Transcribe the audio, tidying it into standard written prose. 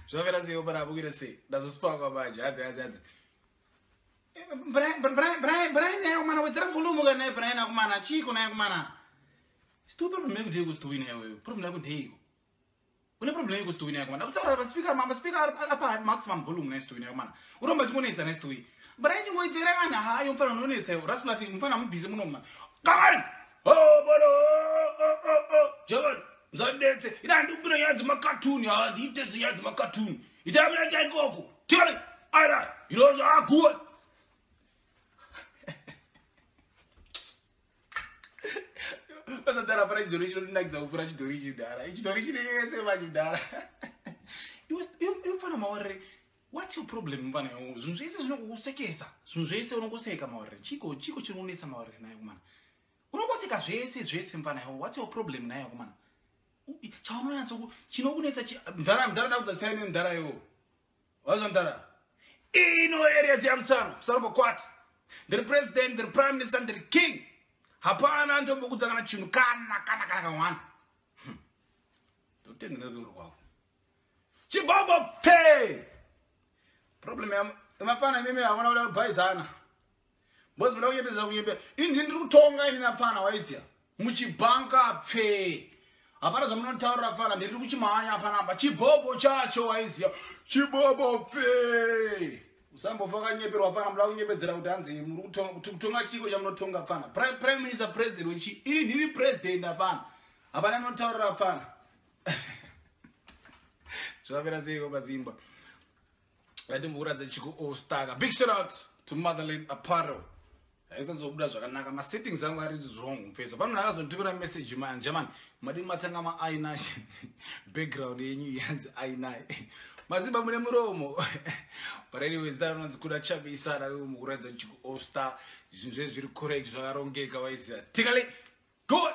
Zvavera sei panapa kuita sei? Ndazosipakwa manje. Hanzi hanzi hanzi. Brian Brian Brian Brian naye kumana wedzera volume kana naye Brian akumana chiko naye kumana. Stu problem yako ndeyiko Stu naye wewe. Problem yako ndeyiko. Une problem yako Stu naye kumana. Kutaura pa speaker mama speaker apa maximum volume naye Stu naye kumana. Uromba chingonetsa naye Stu. Brian chingoidzera kana hayo mfana unonetsa iwe. Rasplati mfana mubhizi muno mama. Kamari. Oh bono. Oh oh oh. Javan. Mzandetse. Ina ndikubira nyaya dzemacartoon ha ndiite nyaya dzemacartoon. Itai muna nyaya ikoko. Tikale. Ara. Inozo aguwe. Pasatara para chidhori chinonakidza kupfuura chidhori ichi mudhara. Chidhori chine yese manje mudhara. Iwe mfana Mawarire, what's your problem mfana? Zvinhu zvese zvinokusekesa. Zvinhu zvese unongoseka Mawarire. Chiko chiko chinonetsa Mawarire naye kumana. Unongoseka zvese zvese mfana. What's your problem naye kumana? Chaunonyatso chinokunetsa mudhara mudhara ndakudza siyai nemudhara iwo. Wazwa mudhara? Ino area dziyamutsano, musaro pakwati. Ndiri president, ndiri prime minister, ndiri king. Hapana ndombokudza kana chinhu kana kana kana kamwana. Ndotendera ruro rwako. Chibobo pay. Problem ya mafana imimi havana kuda kubhaizana. Bozi muda kunyepedza kunyepe. Ini ndiri kutonga ini napfana waiziya. Muchibhanka pfe. Hapana zvamunotaurira pfana ndiri kuchimhanya panapa. Chibobo chacho waiziya. Chibobo pfe. Usambofa wakanyeperwa pfana muda kunyepedzera kuti hanzi muri kutonga kuti kutonga chiko chamunotonga pfana. Prime minister president wechi. Ini ndiri president hapana. Hapana munotaurira pfana. Zvapera seiko paZimba. Ndimbokuratidza chiko all star. Big shout out to Motherland Apparel. Aisanzobuda zvakanaka. Ma settings angu ari wrong mfeso. Pano ndakazonditumira message manje man. Madini matanga ma i9 background yenyu yanzi i9. Mazimba mune muromo. But anyways, that anonzi kuda chabisa ari mukuratidza chiko all star. Zvinhu zvese zviri correct zvakarongeka waiziya. Tikale go.